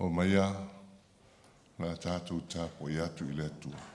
Omaia o le a tatou tapuai atu i le Atua.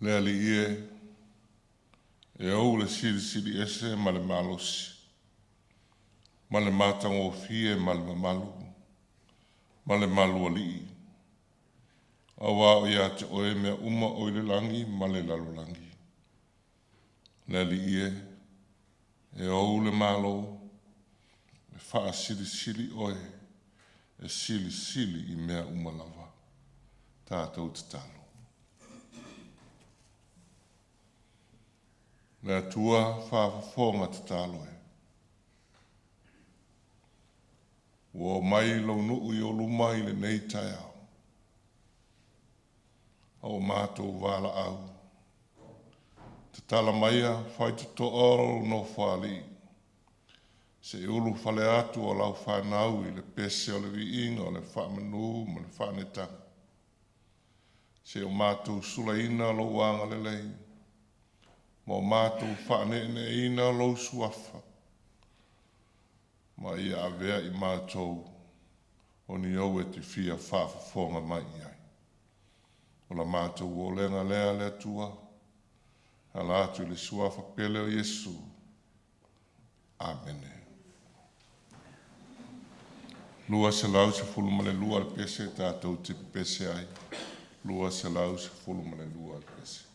Le Alii e, e ou le Silisili Ese ma le malosi, ma le matagofie ma le mamalu, ma le malualii, auā o ia te Oe mea uma o i le lagi ma le lalolagi. Le Alii e, e ou le Malo, e faasilisili Oe, e silisili i mea uma lava. Tatou tatalo. Le Atua faafofoga tatalo e. Ua omai lou nuu i ou luma i lenei taeao, a ua matou valaau, tatala maia faitotoa lou Nofoalii se i ulufale atu a lau fanau i le pese o le viiga o le faamanu ma le faaneetaga, seia o matou sulaina lou agalelei ma o matou faaneeneeina lou Suafa, ma ia avea i matou o ni ou e te fia faafofoga mai i ai. O la matou olega lea le Atua, e ala atu i le Suafa pele o Iesu. Amene. 212 le pese tatou te pepese ai. 212 le pese.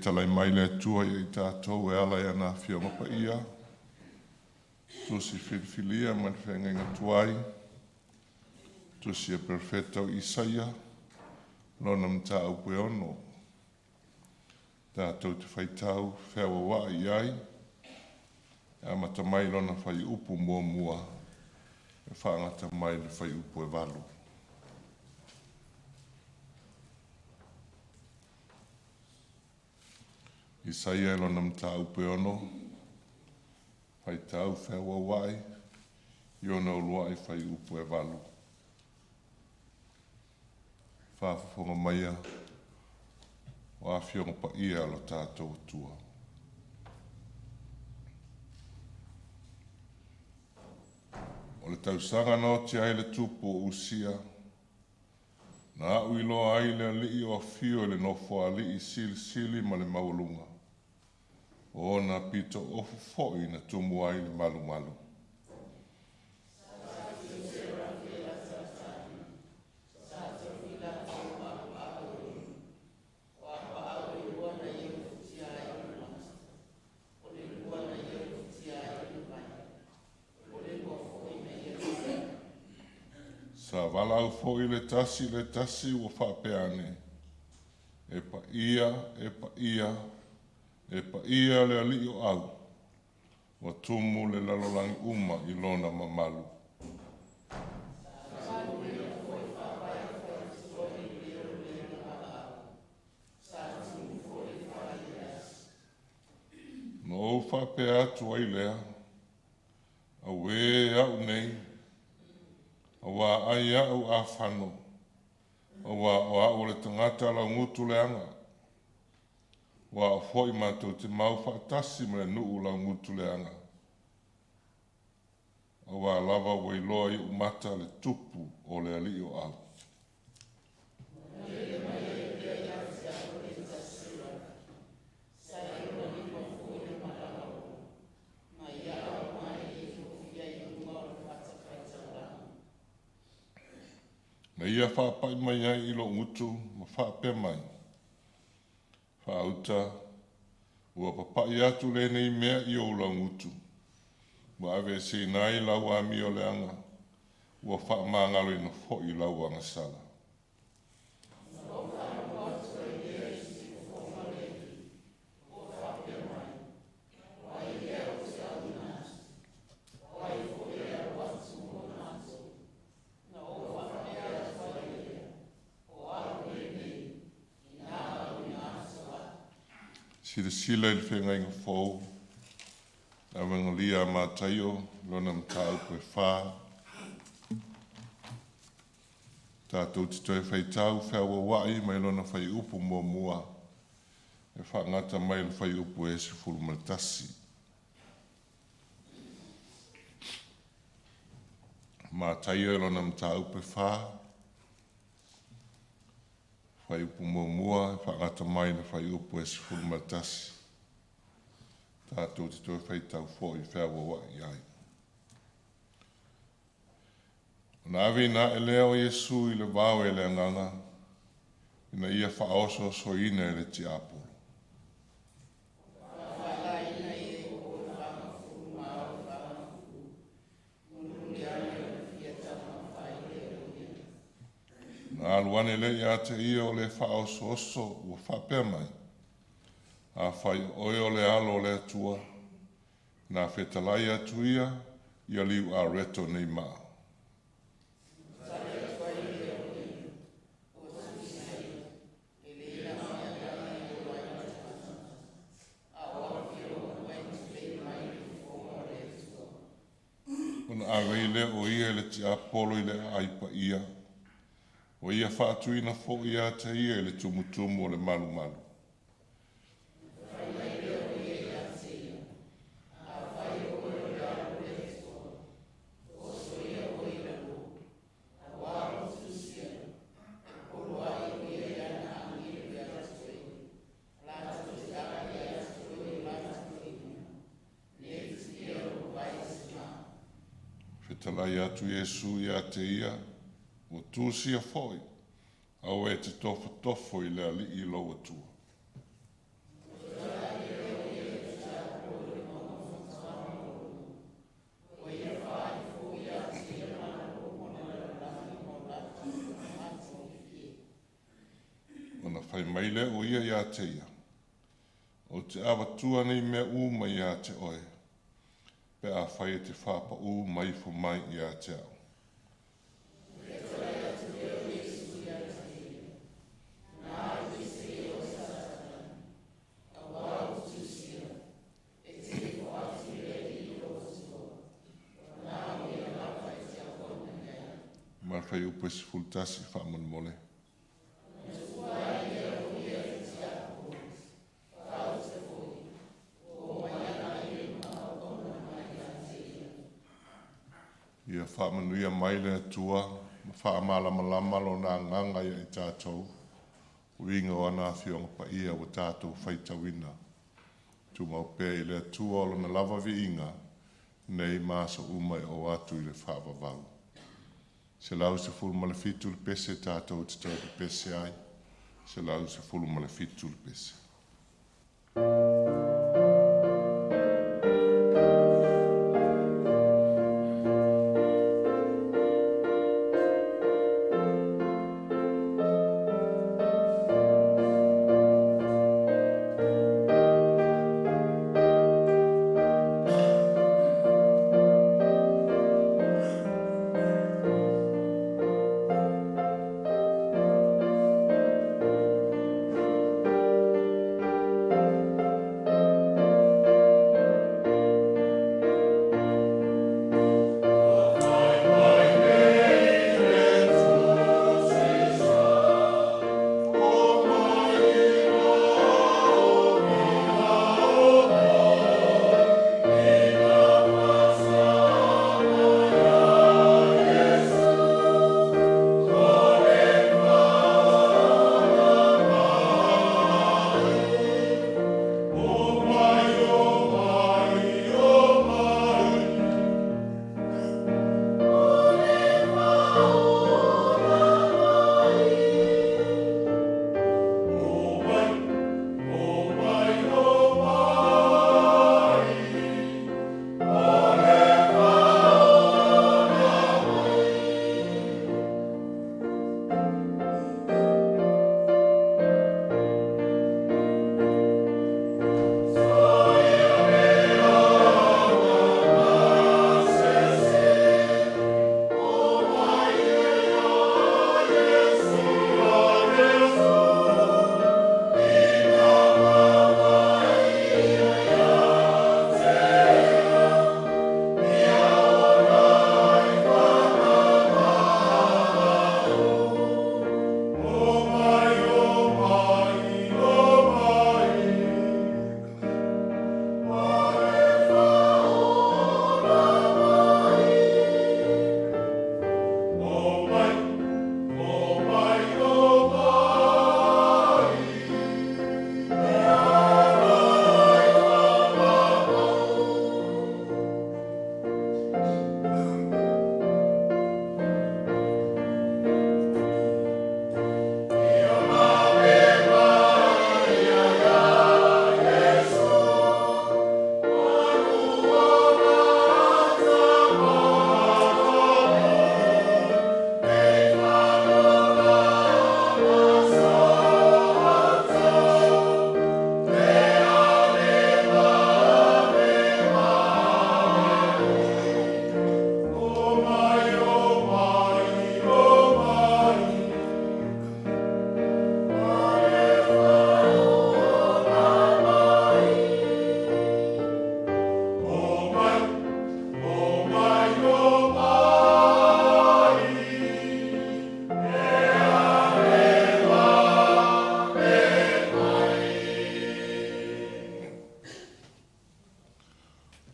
Fetalai mai le Atua ia i tatou e ala i ana Afioga Paia, Tusi filifilia ma le Feagaiga Tuai, Tusi a Perofeta o Isaia, lona mataupu e 6. Tatou te faitau feauaua'i i ai, e amata mai lona fuaiupu 1 e faagata mai le fuaiupu e 8. Isaia lona mataupu e 6, faitau feauaua'i i ona ulua'i fuaiupu e 8. Faafofoga maia o Afioga Paia a lo tatou Atua. O le tausaga na oti ai le tupu o Usia, na a'u iloa ai le Alii o afio i le Nofoalii silisili ma le maualuga, o ona pitoofu foi na tumu ai le malumalu. Sa valaau foi le tasi i le tasi ua faapea ane, E paia, e paia, e paia le Alii o Au, ua tumu le lalolagi uma i lona mamalu. Na ou faapea atu ai lea, Auē au nei, auā ai a'u afano, auā o a'u o le tagata laugutu leaga, o a'u foi matou te mau faatasi ma le nuu laugutu leaga, auā lava ua iloa i o'u mata le Tupu o le Alii o Au. Na ia faapa'i mai ai i lo'u gutu ma faapea mai, “Faauta, ua papa'i atu lenei mea i ou laugutu, ua aveeseina ai lau amioleaga, ua faamagaloina foi lau agasala.” Silasila i le Feagaiga Fou, le Auegelia a Mataio, lona mataupu e 4. Tatou te toe faitau feauaua'i mai lona fuaiupu 1 e faagata mai i le fuaiupu e 11. Mataio lona mataupu e 4, fuaiupu 1 e faagata mai i le fuaiupu e 11. Tatou te toe faitau foi feauaua'i ai. Ona aveina ae lea o Iesu i le vao e le Agaga, ina ia faaosoosoina e le tiapolo. Ona alu ane lea ia te ia o le faaosooso ua faapea mai, Afai o oe o le Alo o le Atua, na fetalai atu ia ia liuareto nei maa. Ona ave ai lea o ia e le tiapolo i le aai paia, ua ia faatuina foi ia te ia i le tumutumu o le malumalu. Fetalai atu Iesu ia te ia, ua tusia foi, aua e te tofotofo i le Alii lou Atua. fai mai lea o ia ia te ia, Ou te avatua nei mea uma ia te oe, pe afai e te faapaū ma ifo mai ia te au. Ma le fuaiupu e 11 faamolemole. Ia faamanuia mai le Atua ma faamalamalama Lona agaga ia i tatou, uiga o ana Afioaga Paia ua tatou faitauina. Tumau pea i le Atua Lona lava viiga, nei ma aso uma e oo atu i le faavavau. 117 le pese tatou te toe pepese ai. 117 le pese.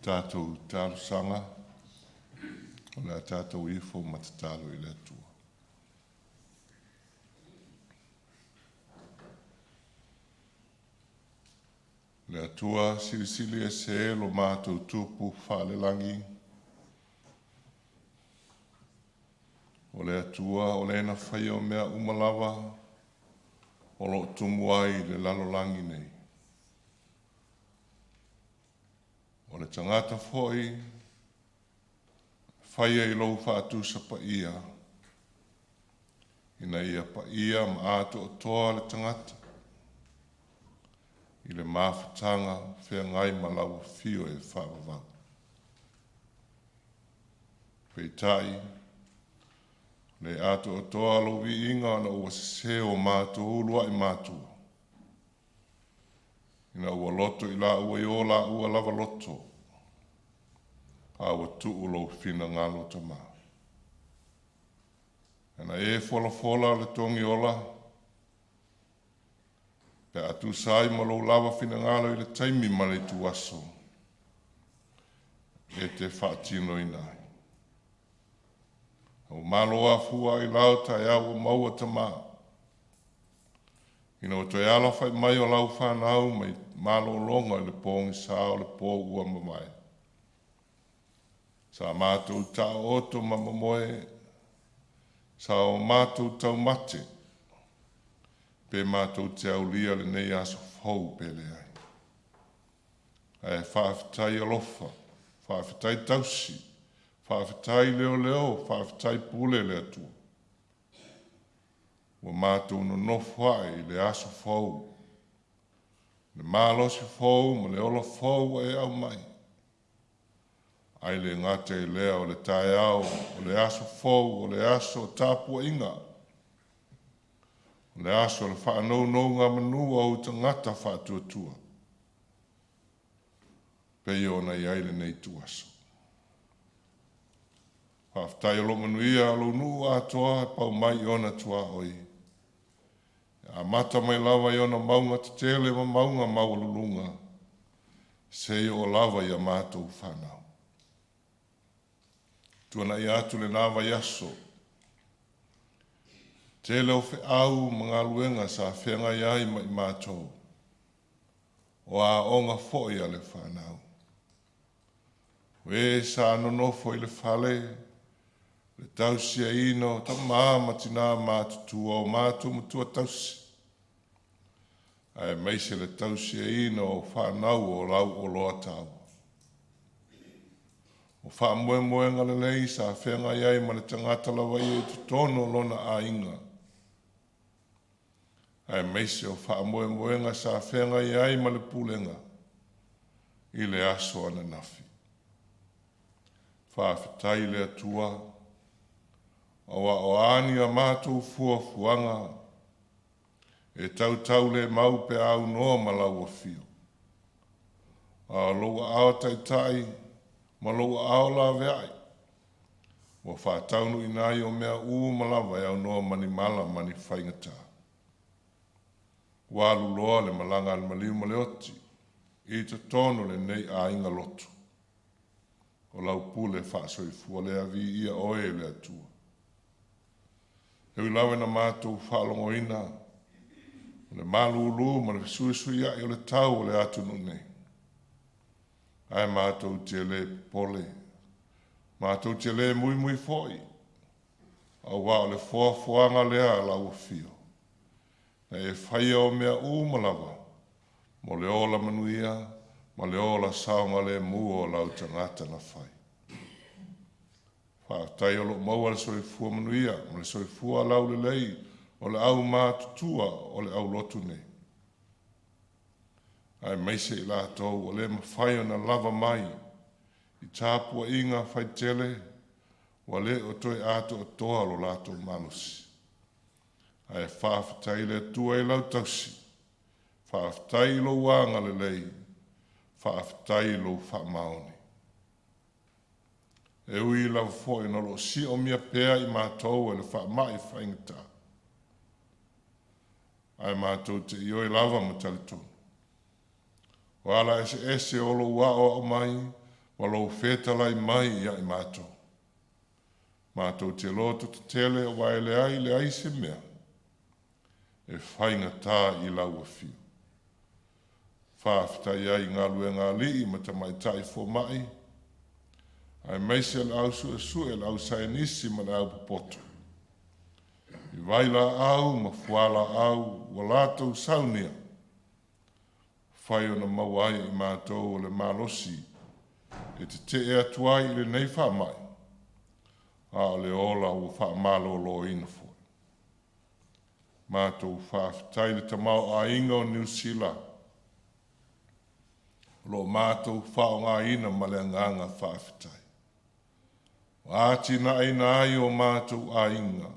Tatou talosaga, o le a tatou ifo ma tatalo i le Atua. Le Atua silisili ese e lo matou Tupu faalelagi, o le Atua o le na faia o mea uma lava o lo o tumu ai le lalolagi nei. O le tagata foi faia i lou faatusa paia, ina ia paia ma atoatoa le tagata. i le mafutaga feagai ma lau afio e faavavau. Peitai, le atoatoa lou viiga ona ua sesē o matou uluai matua, ina ua loto i laua i o laua lava loto, a ua tuu lou finagalo Tama. Ana e folafola le togiola pe a tusa ai ma lou lava finagalo i le taimi ma le ituaso e te faatinoina ai. Ua malo afua ailao o taeao ua maua Tama, ina ua toe alafai mai o lau fanau mai malologa i le pogisa o le po ua mavae. Sa matou taoto ma momoe, sa o matou taumate, pe matou te aulia lenei aso fou pe leai. Ae faafetai alofa, faafetai tausi, faafetai leoleo, faafetai pule le Atua ua matou nonofo ae i le aso fou, le malosi fou ma le ola fou ua e aumai. Ae le gata i lea o le taeao, o le aso fou, o le aso o tapuaiga, o le aso o le faanonogamanu a ou tagata faatuatua, pei ona i ai lenei ituaso. Faafetai o lo o manuia lou nuu atoa e pau mai i ona tuaoi, e amata mai lava i ona mauga tetele ma mauga maualuluga seia oo lava ia matou fanau. Tuanai atu lena vaiaso, tele o feau ma galuega sa feagai ai ma i matou, o aoga foi a le fanau. O e sa nonofo i le fale, le tausiaina o tama ma tina matutua o matou matua tausi, aemaise le tausiaina o fanau o lau oloa taua. O faamoemoega lelei sa feagai ai ma le tagata lava ia i totonu o lona aiga, aemaise o faamoemoega sa feagai ai ma le pulega i le aso ananafi. Faafetai i le Atua aua o a ni a matou fuafuaga e tautaulemau pe a aunoa ma lau afio, a o lou aao taitai ma lou aao laveai ua faataunuuina ai o mea uma lava e aunoa ma ni mala ma ni faigata. Ua aluloa le malaga a le maliu ma le oti i totonu o lenei aiga lotu. O lau pule faasoifua lea, viia oe le Atua. E ui lava ina matou faalogoina o le malulu ma le fesuisuiai o le tau o le atunuu nei, ae matou te le popole, matou te le muimui foi, aua o le foafoaga lea a lau afio, na e faia o mea uma lava mo le ola manuia ma le ola saogalemu o lau tagata na fai. Faafetai o lo o maua le soifua manuia ma le soifua laulelei o le aumatutua o le aulotu nei, aemaise i latou ua le mafai ona lava mai i tapuaiga faitele ua le o toe atoatoa lo latou malosi. Ae faafetai i le Atua i lau tausi, faafetai i lou agalelei, faafetai i lou faamaoni. E ui lava foi ona o lo o siomia pea i matou e le faamai faigata, ae matou te ioe lava ma talitonu, o ala eseese o lou aoao mai ma lou fetalai mai ia i matou. Matou te lototetele aua e leai leai se mea e faigata i lau afio. Faafetai ai i galuega a alii ma tamaitai fomai, aemaise le au suesue, le au saienisi ma le au popoto i vailaau ma fualaau ua latou saunia, mafai ona maua ai e i matou o le malosi e tete'e atu ai i lenei faamai, a o le ola ua faamaloloina foi. Matou faafetai i le tamaoaiga o Niu Sila. O lo o matou faaaogaina ma le agaga faafetai. Ua atinaeina ai o matou aiga,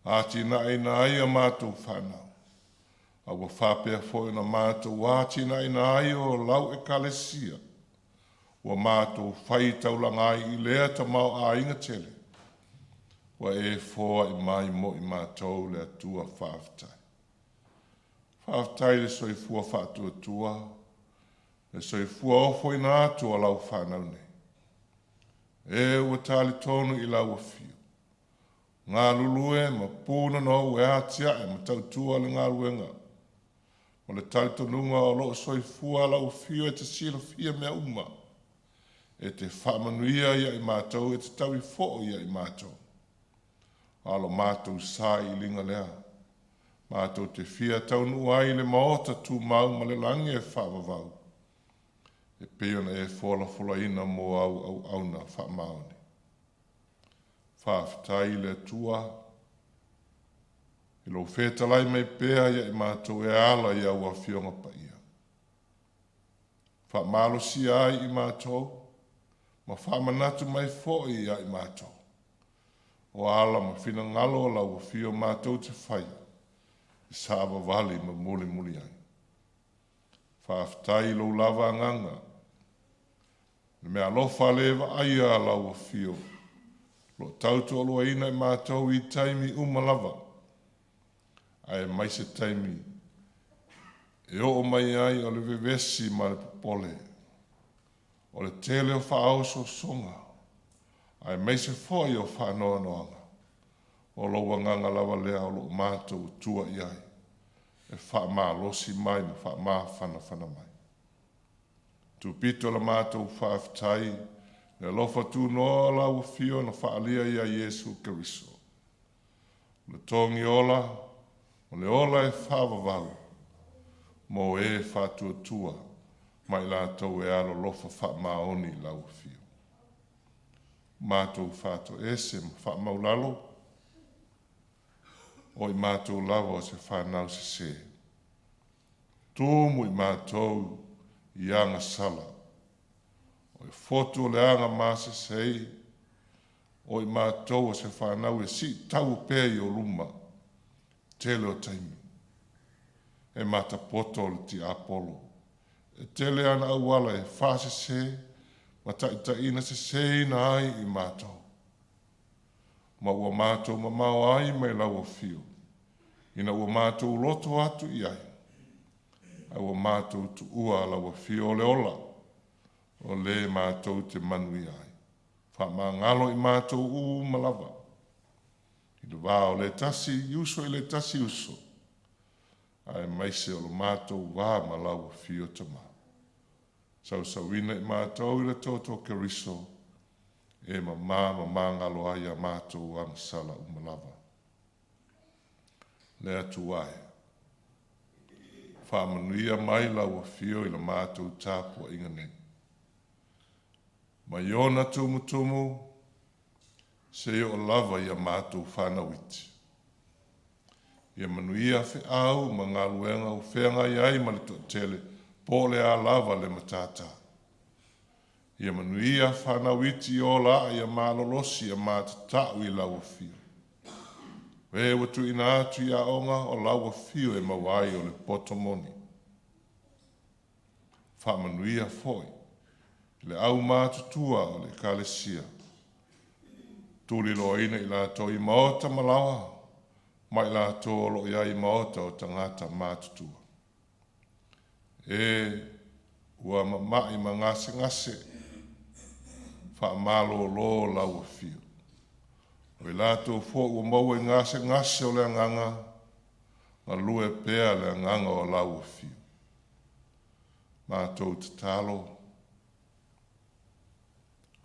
atinaeina ai a matou fanau, a ua faapea foi ona matou atinaeina ai o lau Ekalesia, ua matou faitaulaga ai i lea tamaoaiga tele ua e foai mai mo i matou le Atua. Faafetai. Faafetai i le soifua faatuatua, le soifua ofoina atu o lau fanau nei, e ua talitonu i lau afio, galulue ma punonou e atiae ma tautua le galuega, ma le talitonuga o lo o soifua lau afio e te silafia mea uma, e te faamanuia ia i matou, e te taui foi ia i matou. A o lo matou sailiiliga lea, matou te fia taunuu ai i le maota tumau ma le lagi e faavavau, e pei ona e folafolaina mo au auauna faamaoni. Faafetai i le Atua i lou fetalai mai pea ia i matou e ala i au Afioga Paia, faamalosia ai i matou ma faamanatu mai foi ia i matou o ala ma finagalo o lau afio matou te faia, e savavali ma mulimuli ai. Faafetai i lou lava agaga, le meaalofa le vaaia a lau afio, o lo o tautoaluaina i matou i taimi uma lava, aemaise taimi e oo mai ai o le vevesi ma le popole, o le tele o faaosoosoga, aemaise foi o faanoanoaga, o lou agaga lava lea o lo o matou tua i ai, e faamalosi mai ma faamafanafana mai. Tupito la matou faafetai i le alofa tunoa o lau afio na faaalia ia Iesu Keriso, o le togi ola, o le ola e faavavau mo e faatuatua ma i latou e alolofa faamaoni i lau afio. Matou faatoese ma faamaualalo, o i matou lava o se fanau sese, tumu i matou i agasala, o le fotu o le agamasesei, o i matou o se fanau e siitaua pea i ou luma, tele o taimi. E matapoto le tiapolo, e tele ana auala e faasese ma taitaiina seseina ai i matou, ma ua matou mamao ai mai lau afio, ina ua matou loto atu i ai, ae ua matou tuua lau afio o le ola, o le matou te manuia ai. Faamagalo i matou uma lava, i le va o le tasi uso i le tasi uso, aemaise o lo matou va ma lau afio Tama. Sausuina i matou i le toto o Keriso, e mama ma magalo ai a matou agasala uma lava. Le Atua e, faamanuia mai lau afio i la matou tapuaiga nei, mai ona tumutumu seia oo lava ia matou fanau iti. Ia manuia feau ma galuega ua feagai ai ma le toatele, po o le a lava le matata. Ia manuia fanau iti ia ola ae, ia malolosi, ia matatau i lau afio. O e ua tuuina atu i aoga, o lau afio e maua ai o le poto moni. Faamanuia foi i le aumatutua o le Ekalesia, tuliloaina i latou i maota ma laoa, ma i latou o lo o i ai i maota o tagata matutua. E ua mamai ma gasegase, faamalolo lau afio. O i latou foi ua maua i gasegase o le agaga, galue pea le agaga o lau afio. Matou tatalo,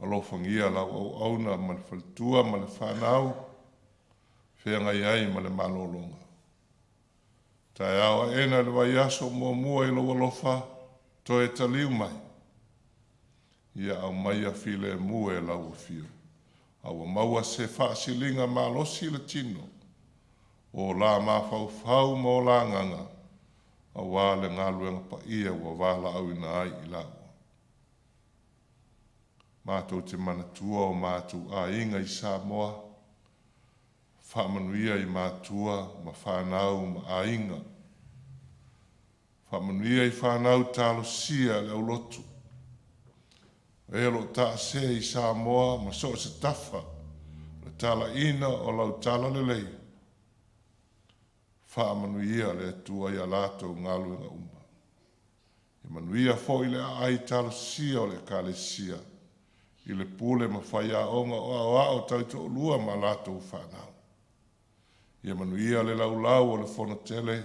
alofagia lau auauna ma le faletua ma le fanau, feagai ai ma le malologa. Taeao aena i le vaiaso muamua i lou alofa toe taliu mai, ia aumaia filemu e lau afio, a ua maua se faasiligamalosi i le tino, o la mafaufau ma o la agaga. Auā le galuega paia ua valaauina ai i laua. Matou te manatua o matou aiga i Samoa, faamanuia i matua ma fanau ma aiga, faamanuia i fanau talosia a le aulotu, o e o loo taasee i Samoa ma so o se tafa o le talaiina o lau talalelei. Faamanuia le Atua ia latou galuega uma. Ia manuia foi le aai talosia o le Ekalesia i le pule ma faiaoga o aoao taitoalua ma a latou fanau. Ia manuia le laulau o le fono tele.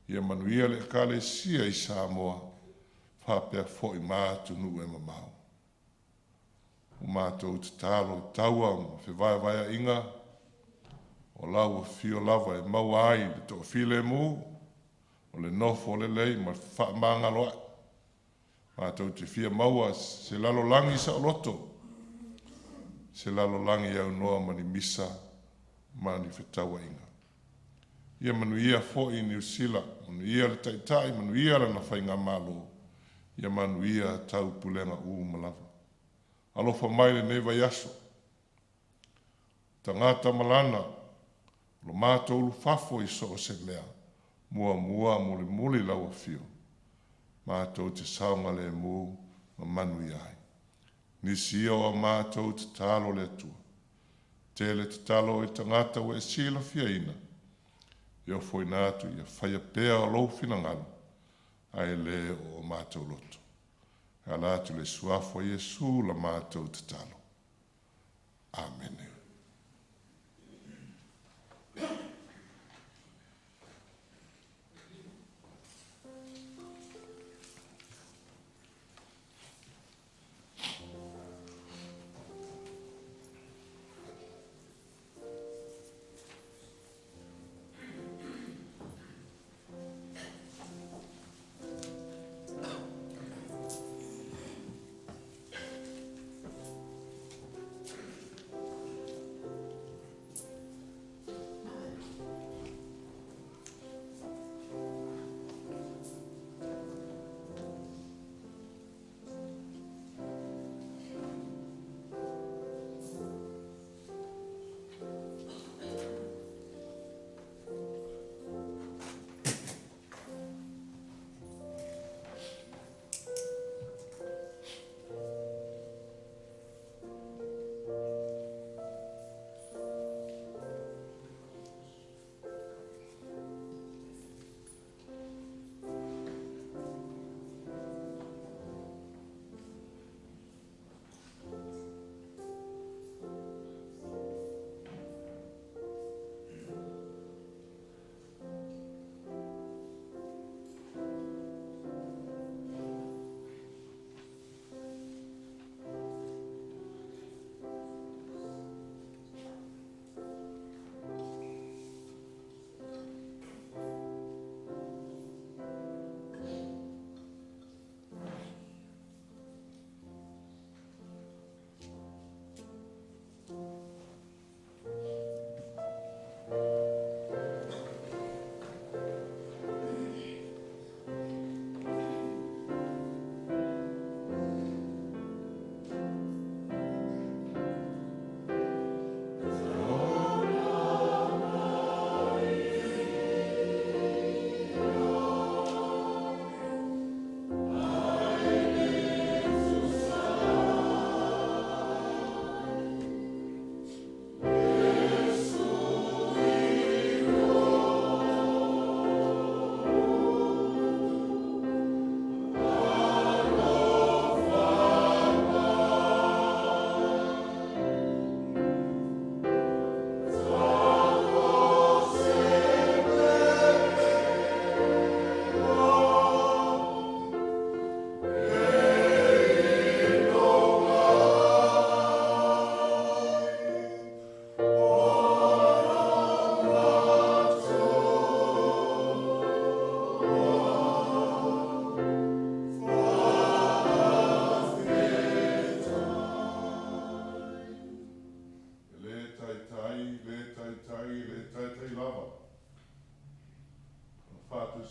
Ia manuia le Ekalesia i Samoa faapea foi ma atunuu e mamao. Ua matou tatalo i taua ma fevaevaeaiga, o lau afio lava e maua ai le toafilemu, o le nofo lelei ma le fefaamagaloai. Matou te fia maua se lalolagi saoloto, se lalolagi aunoa ma ni misa ma ni fetauaiga. Ia manuia foi Niu Sila, manuia le Taitai, manuia lana Faigamalo, ia manuia Taupulega uma lava. Alofa mai lenei vaiaso, tagata malana o lo matou ulufafo i so o se mea, muamua mulimuli lau afio, matou te saogalemu ma manuia ai. Nisi ia o a matou tatalo le Atua, tele tatalo i tagata ua e silafiaina, e ofoina atu ia faia pea lou finagalo ae le o o matou loto. E ala atu i le Suafa o Iesu la matou tatalo. Amene.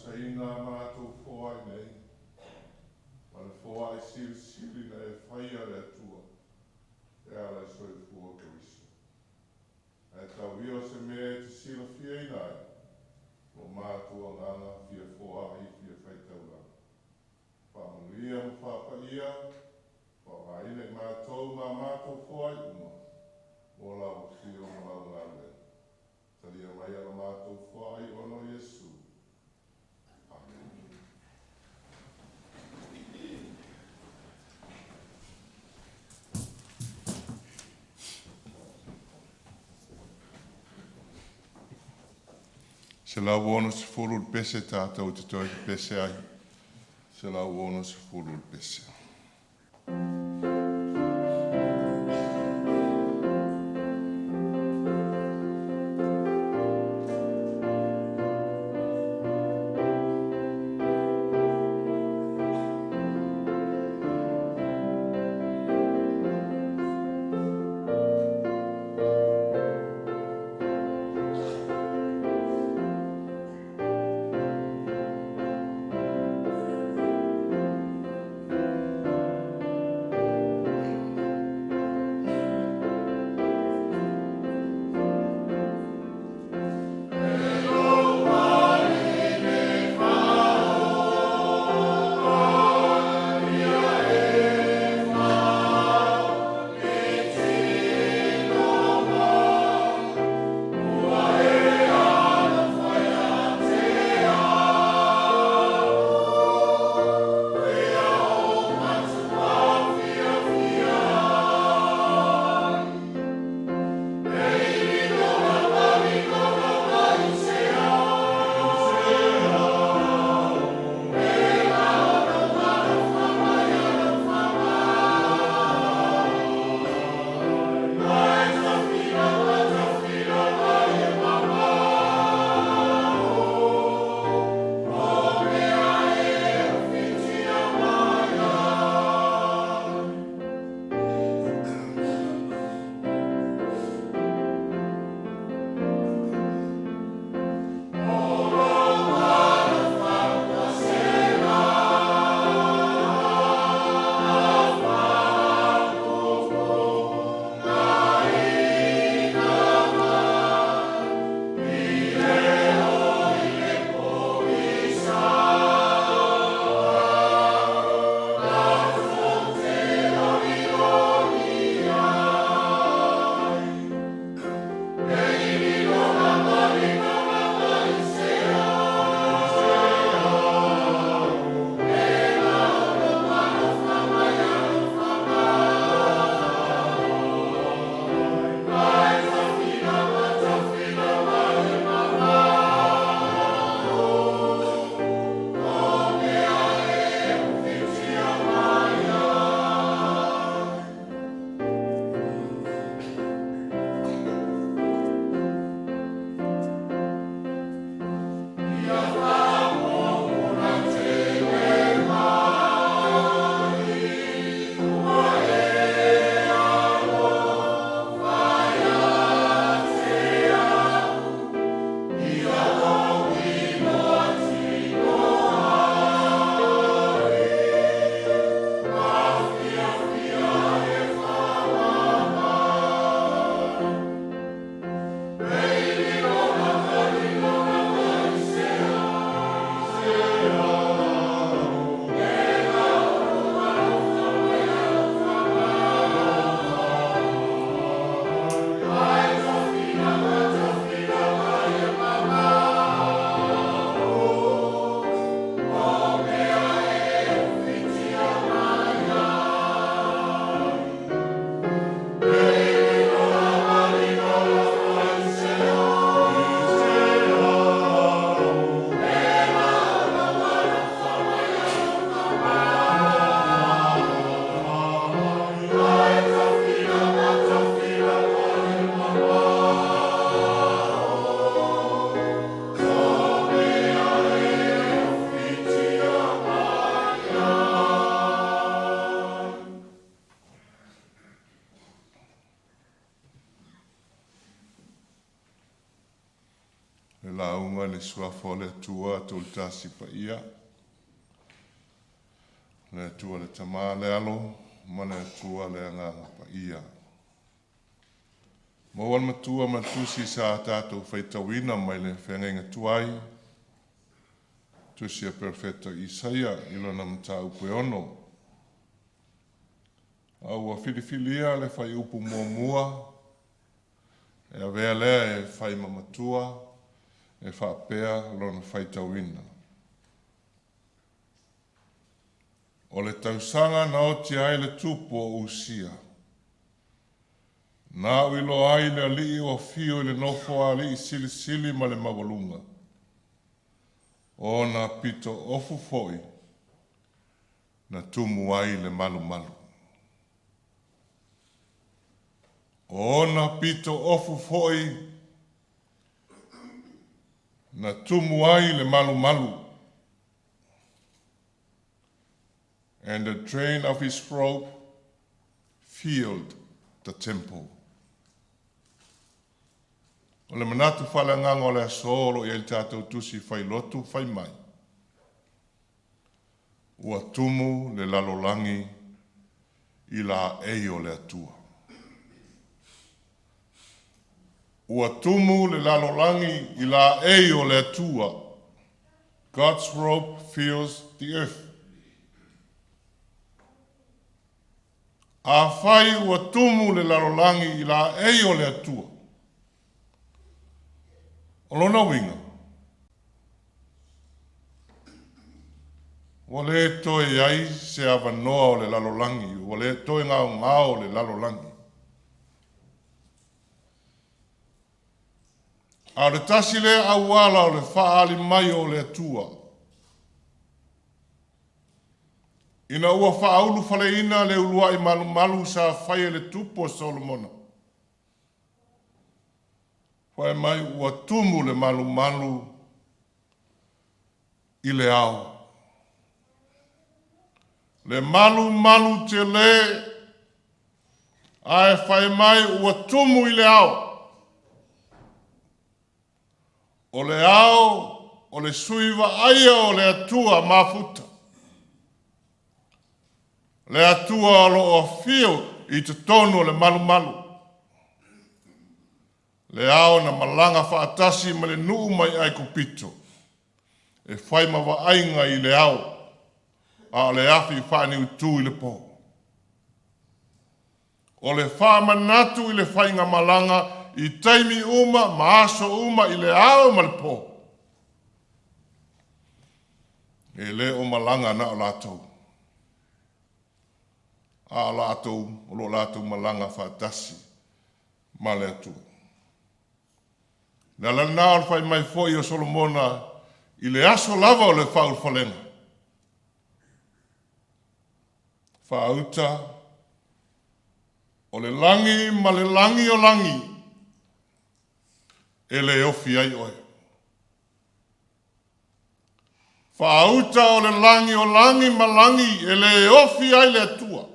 Faatusaina a matou foai nei, ma le foai silisili na e faia le Atua e ala i soifua o Keriso. Ae tau ia o se mea e te silafiaina ai lo matou agaga fia foai fia faitaulaga. Faamanuia ma faapaia, faaaogaina i matou ma a matou foai uma mo lau afio ma lau galuega. Talia mai a matou foai ona o Iesu. Amene. 160 le pese tatou te toe pepese ai. 160 le pese. Le lauga i le Suafa o le Atua Toolutasi Paia, le Atua le Tama le Alo ma le Atua le Agaga Paia. Maua le matua ma le tusi sa tatou faitauina mai le feagaiga tuai, tusi a Perofeta Isaia i lona mataupu e 6. A ua filifilia le fuaiupu muamua e avea lea e fai ma matua e faapea lona faitauina. O le tausaga na oti ai le tupu o Usia, na aʻu iloa ai le Alii o afio i le Nofoalii silisili ma le maualuga, o ona pito ofu foi na tumu ai le malumalu. O ona pito ofu foi na tumu ai le malumalu. And the train of his robe filled the temple. O le manatu faaleagaga o le aso o lo o i ai le tatou tusi failotu fai mai, ua tumu le lalolagi i laei o le Atua. Ua tumu le lalolagi i laei o le Atua. God's robe fills the earth. Afai ua tumu le lalolagi i laei o le Atua, o lona uiga, ua le toe i ai se avanoa o le lalolagi, ua le toe gaogao le lalolagi. A o le tasi lea auala o le faaali mai o le Atua, ina ua faaulufaleina le uluai malumalu sa faia e le tupu o Solomona, fai mai ua tumu le malumalu i le ao. Le malumalu tele ae fai mai ua tumu i le ao. O le ao o le sui vaaia o le Atua mafuta, le Atua o lo o afio i totonu o le malumalu, le ao na malaga faatasi ma le nuu mai Aikupito e fai ma vaaiga i le ao, a o le afi faaniutu i le po. O le faamanatu i le faigamalaga i taimi uma ma aso uma i le ao ma le po. E le o malaga na o latou, a o latou o lo o latou malaga faatasi ma le Atua. O le ala lena o le fai mai foi o Solomona i le aso lava o le faaulufalega, faauta o le lagi ma le lagi o lagi e le ofi ai oe. Faauta o le lagi o lagi ma lagi e le ofi ai le Atua.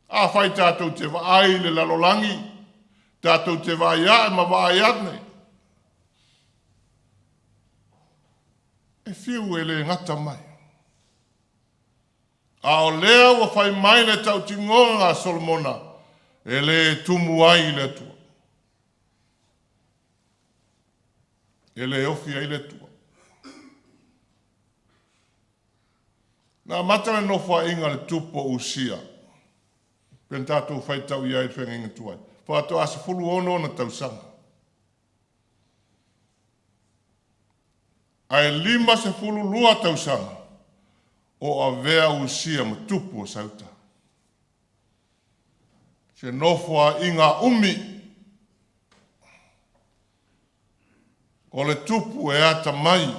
Afai tatou te vaai i le lalolagi, tatou te vaai ae ma vaai ane, e fiu e le gata mai. A o lea ua fai mai le tautinoga a Solomona, e le tumu ai i le Atua. E le ofi ai le Atua. Na amata le nofoaiga a le tupu o Usia, pei ona tatou faitau i ai i le feagaiga tuai, faatoa 16 ona tausaga. Ae 52 tausaga o avea Usia ma tupu o Sauta. Se nofoaiga umi, o le tupu e atamai,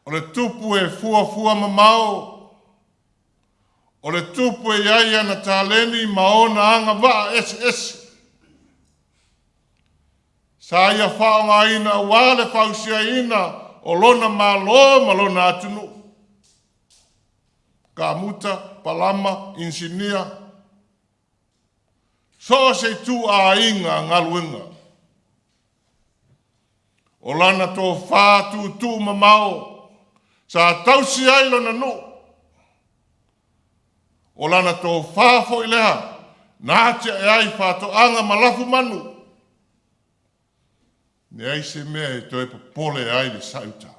o le tupu e fuafua mamao, o le tupu e i ai ana taleni ma ona agavaa eseese. Sa ia faaaogaina aua le fausiaina o lona Malo ma lona atunuu. Kamuta, palama, inisinia, so o se ituaiga galuega. O lana tofa tuutuumamao sa tausi ai lona nuu. O lana tofa foi lea na atiae ai faatoaga ma lafumanu. E leai se mea e toe popole ai le saeuta.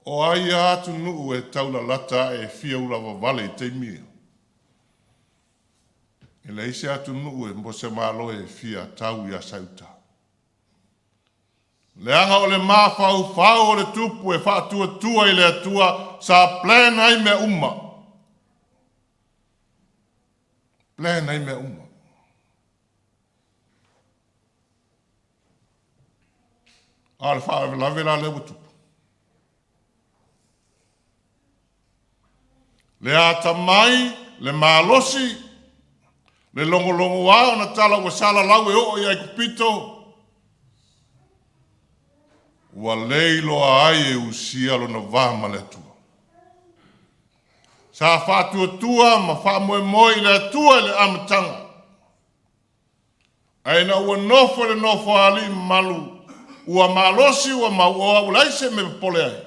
O ai a atunuu e taulalata ae e fia ulavavale i taimi ia? E leai se atunuu po o se Malo e fia tau ia Saeuta, leaga o le mafaufau o le tupu e faatuatua i le Atua sa plan ai mea uma, plan ai mea uma. A o le faalavelave la lea ua tupu, le atamai, le malosi, le logologoa o ona tala ua salalau e oo i Aikupito, ua leiloa ai e Usia lona va ma le Atua. Sa faatuatua ma faamoemoe i le Atua i le amataga, ae ina ua nofo i le nofoa-alii mamalu, ua malosi ua mauoa ua leai se mea e popole ai,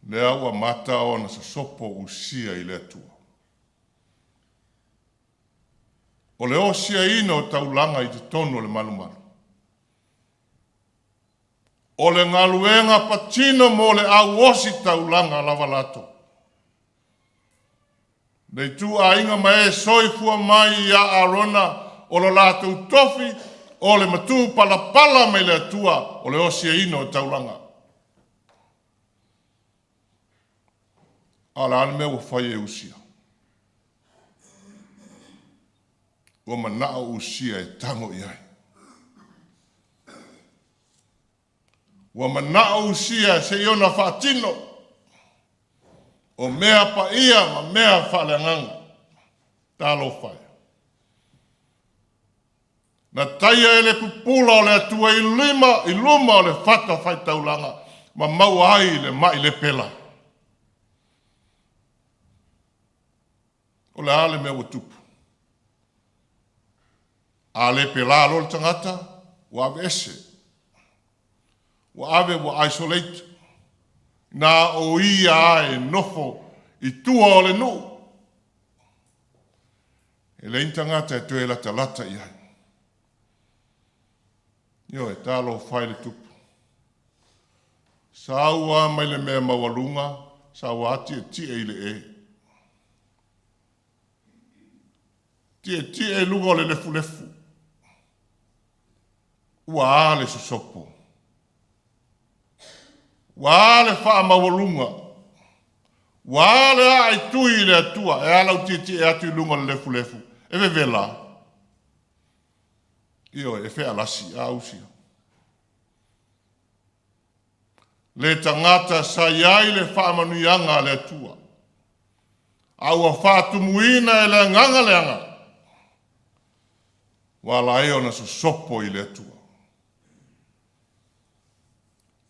lea ua amata ona sosopo Usia i le Atua. O le osiaina o taulaga i totonu o le malumalu, o le galuega patino mo le au ositaulaga lava latou, le ituaiga ma e soifua mai ia Arona o lo latou tofi o le matupalapala mai le Atua o le osiaina o taulaga. A o le a le mea ua fai e Usia? Ua manao Usia e tago i ai. Ua manao Usia se i ona faatino o mea paia ma mea faaleagaga. Talofa e! Na taia e le pupula o le Atua i luma o le fatafaitaulaga ma maua ai le mai lepela. O le a le mea ua tupu? A lepela loa le tagata ua aveese, ua ave ua isolate, na o ia lava e nofo i tua o le nuu, e leai ni tagata e toe latalata i ai. Ioe. Talofa e i le tupu, sau lava mai le mea maualuga sau lava tietie i le e, tietie i luga o le lefulefu. Ua a le sosopo? Ua a le faamaualuga? Ua a le aaitui i le Atua? E a lau tietie atu i luga o le lefulefu? E vevela? Ioe, e fealasi. A Usia? Le tagata sa i ai le faamanuiaga a le Atua, a ua faatumuina e le agaga leaga, ua ala ai ona sosopo i le Atua.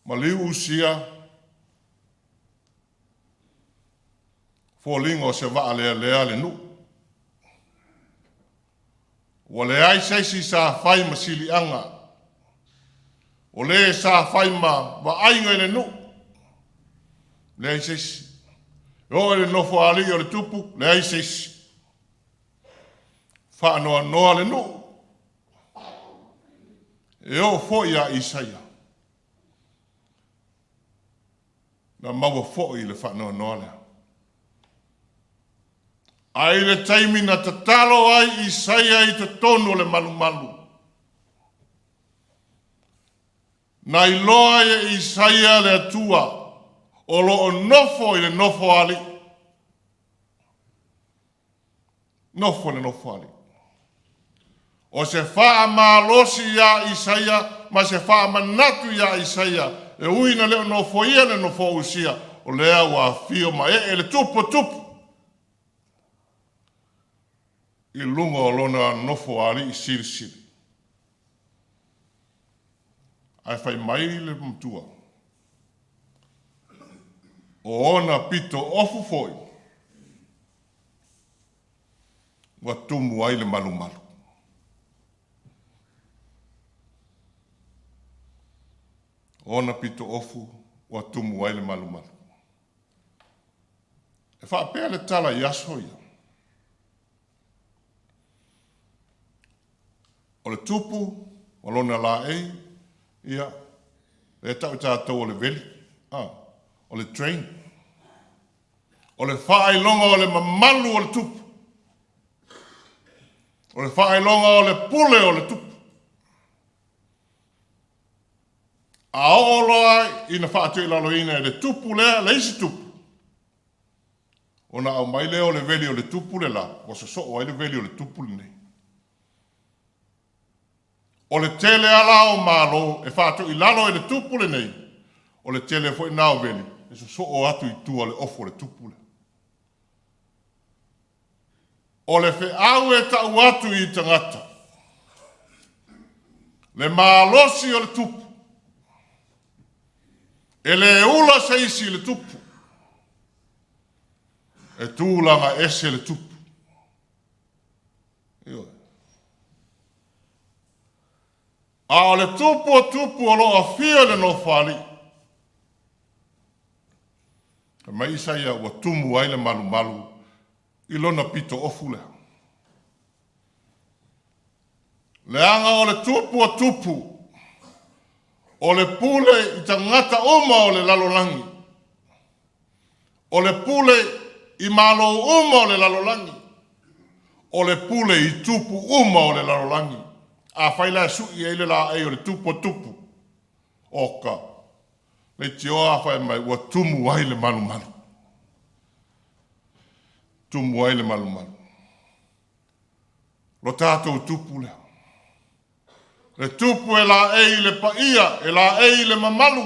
Maliu Usia, foliga o se vaalealea le nuu. Ua leai se isi sa fai ma siliaga, o le sa fai ma vaaiga i le nuu, leai se isi. E oo i le nofoalii o le tupu, leai se isi. Faanoanoa le nuu, e oo foi ia Isaia, na maua foi le faanoanoa lea. Ae i le taimi na tatalo ai Isaia i totonu o le malumalu, na iloa ai e Isaia le Atua o lo o nofo i le nofoalii. Nofo i le nofoalii. O se faamalosi ia Isaia ma se faamanatu ia Isaia, e ui ina le o nofoia le nofoa o Usia, o lea ua afio ma ee le Tupu o Tupu i luga o lona nofoalii silisili. Ae fai mai le matua, o ona pito ofu foi ua tumu ai le malumalu. O ona pitoofu ua tumu ai le malumalu. E faapea le tala i aso ia, o le tupu ma lona laei, ia, lea e tau e tatou o le veli, o le drain. O le faailoga o le mamalu o le tupu, o le faailoga o le pule o le tupu. A oo loa ina faatoilaloina e le tupu lea le isi tupu, ona aumai lea o le veli o le tupu le la ua sosoo ai le veli o le tupu lenei. O le tele lava la o Malo e faatoilalo e le tupu lenei, o le tele foi lena o veli e sosoo atu i tua i le ofu a le tupu lea. O le feau e tau atu i tagata, le malosi o le tupu, e le ula se isi i le tupu, e tulaga ese le tupu. Ioe. A o le tupu o tupu o lo o afio i le Nofoalii, fai mai Isaia ua tumu ai le malumalu i lona pitoofu lea. Leaga o le tupu o tupu, o le pule i tagata uma o le lalolagi, o le pule i Malo uma o le lalolagi, o le pule i tupu uma o le lalolagi. Afai la e sui ai le laei o le tupu o tupu, oka, leitioa a fai mai ua tumu ai le malumalu, tumu ai le malumalu. Lo tatou tupu lea, le tupu e laei i le paia, e laei i le mamalu,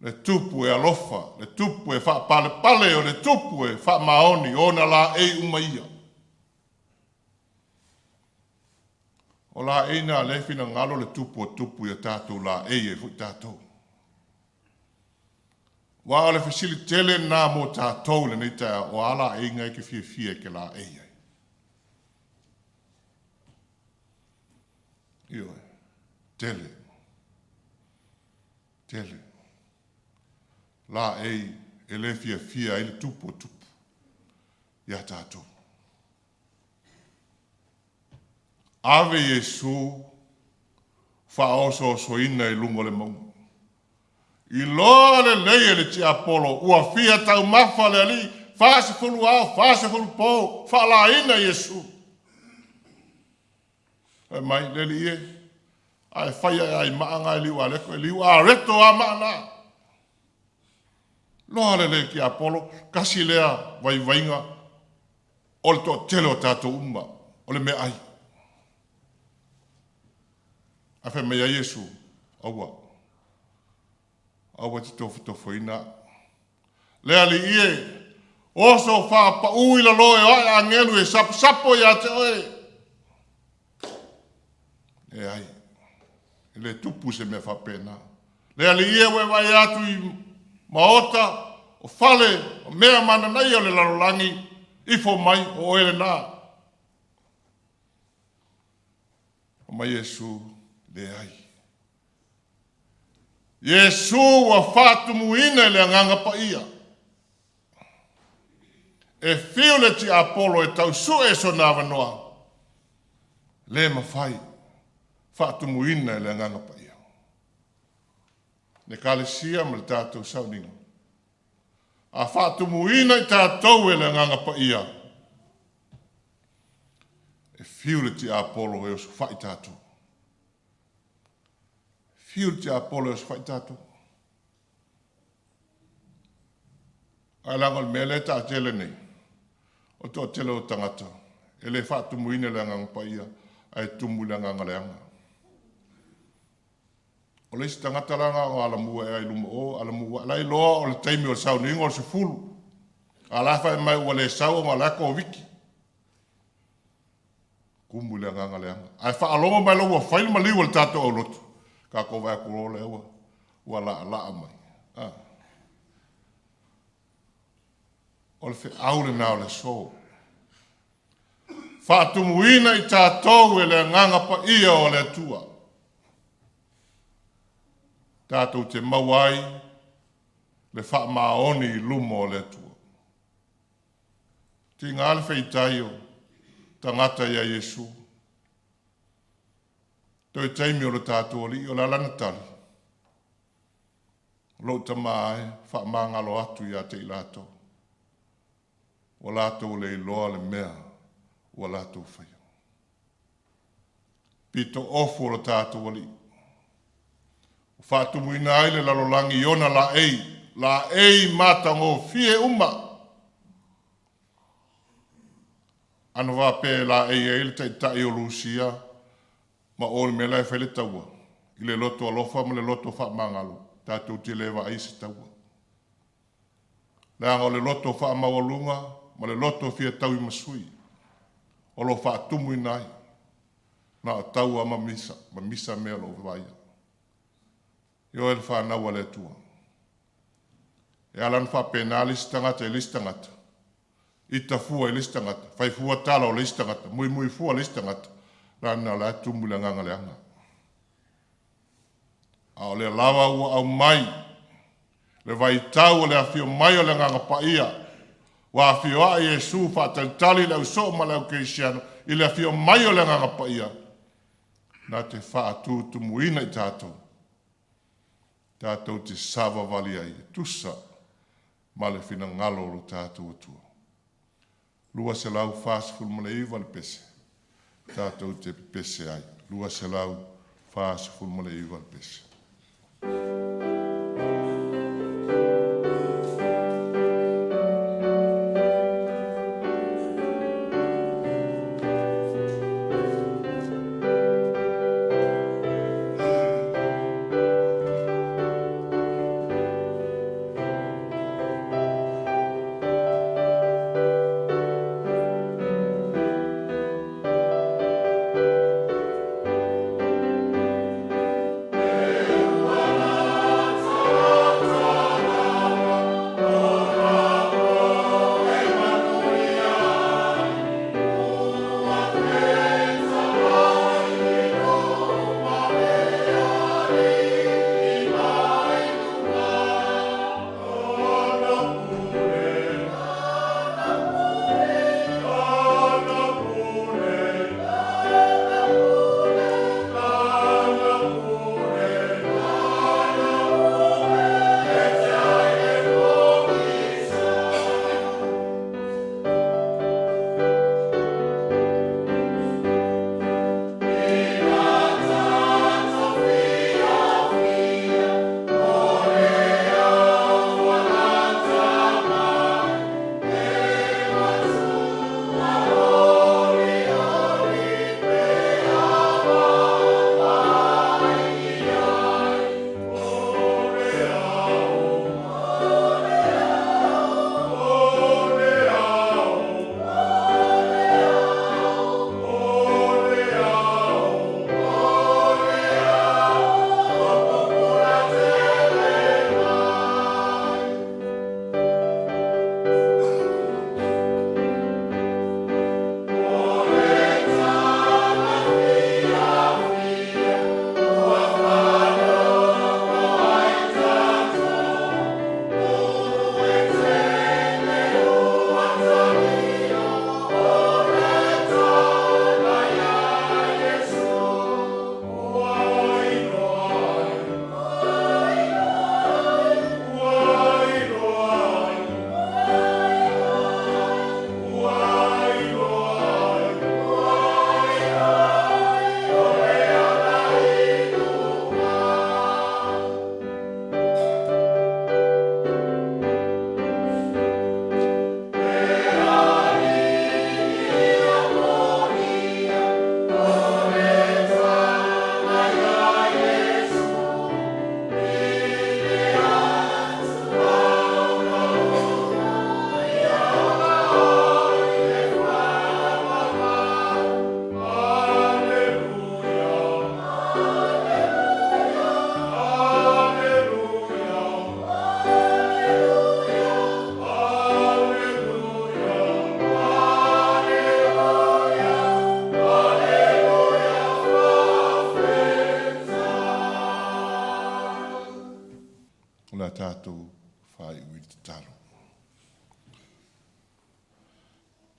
le tupu e alofa, le tupu e faapalepale, o le tupu e faamaoni, o ona laei uma ia. O laei na o lea e finagalo le tupu o tupu ia tatou laei ai foi tatou. Aua o le fesili tele lena mo tatou i lenei taeao, o a laeiga e te fiafia e te laei ai? Ioe, tele, tele laei e le fiafia ai le tupu o tupu ia tatou. Ave Iesu faaosoosoina i luga o le mauga. Iloa lelei e le tiapolo ua fia taumafa le Alii, 40 ao, 40 po, faalaina Iesu. Fai mai le Alii e, a e fai lava e ai maa na e liu areto, e liu areto lava maa na. Iloa lelei e le tiapolo, tasi lea vaivaiga o le toatele o tatou uma, o le meaai. Ae fai mai a Iesu, aua, aua e te tofotofoina au. Le Alii e, oso faapau i lalo e o ae agelu e saposapo ia te oe. Leai, e le tupu se mea faapena. Le Alii e, ua e vaai atu i maota, o fale, o mea mananaia o le lalolagi, ifo mai, o oe lena. Fai mai Iesu, leai. Iesu ua faatumuina i le Agaga Paia. E fiu le tiapolo e tau sue sona avanoa, le mafai, faatumuina e le Agaga Paia. Le Ekalesia ma le tatou sauniga, a faatumuina i tatou e le Agaga Paia, e fiu le tiapolo e osofai tatou. Fiu le tiapolo e osofai tatou. Ae leaga o le mea lea e taatele nei, o le toatele o tagata e le faatumuina i le Agaga Paia, ae tumu i le agaga leaga. O le isi tagata la na ona alamua ea i luma o, alamua ea, la e iloa o le taimi o le sauniga o le 10, a o la e fai mai ua le sau ona o la e Koviti. Tumu i le agaga leaga. Ae faalogo mai loa ua fai le maliu o le tatou aulotu, tatou vaai atu loa lea ua laalaa mai. Ah. O le feau lena o le aso. Faatumuina i tatou e le Agaga Paia o le Atua. Tatou te maua ai le faamaoni i luma o le Atua. Tiga le faitau o tagata ia Iesu, toe taimi o le tatou Alii, o le a lana tali? Lou Tama e, faamagalo atu ia te i latou, ua latou le iloa le mea ua latou faia. Pito ofu o le tatou Alii, ua faatumuina ai le lalolagi i ona laei, laei matagofie uma. Ana faapea e laei ai le taitai o Rusia ma o i le mea la e fai ai le taua i le loto alofa ma le loto faamagalo, tatou te le vaaia se taua. Leaga o le loto faamaualuga ma le loto fia tauimasui o lo o faatumuina ai, na o taua lava ma misa mea o lo o vaaia. Ioe le fanau a le Atua, e ala ona faapena le isi tagata i le isi tagata, ita fua i le isi tagata, fai fua tala o le isi tagata, muimui fua le isi tagata, leaga o la e tumu i le agaga leaga. A o lea lava ua aumai le vaitau o le afio mai o le Agaga Paia, ua afio ae Iesu faatalitali le ausoo ma le aukerisiano i le afio mai o le Agaga Paia na te faatutumuina i tatou, tatou te savavali ai e tusa ma le finagalo o lo tatou Atua. 249 le pese tatou te pepese ai. 249 le pese.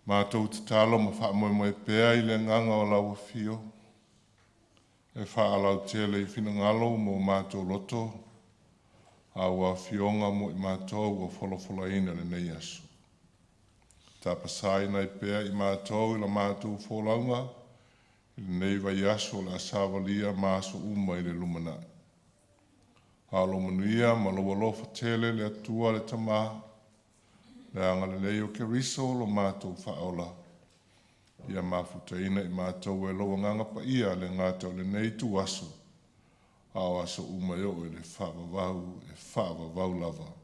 Matou tatalo ma faamoemoe pea i le agaga o lau afio e faalautele i finagalo ma o matou loto a ua afioga mo i matou ua folafolaina i lenei aso. Tapasaina ai pea i matou i la matou folauga i lenei vaiaso o le a savalia ma aso uma i le lumanai. A o lou manuia ma lou alofa tele le Atua le Tama, le agalelei o Keriso lo matou Faaola, ia mafutaina i matou e lou Agaga Paia, e le gata o lenei ituaso, a o aso uma e oo i le faavavau, e faavavau lava.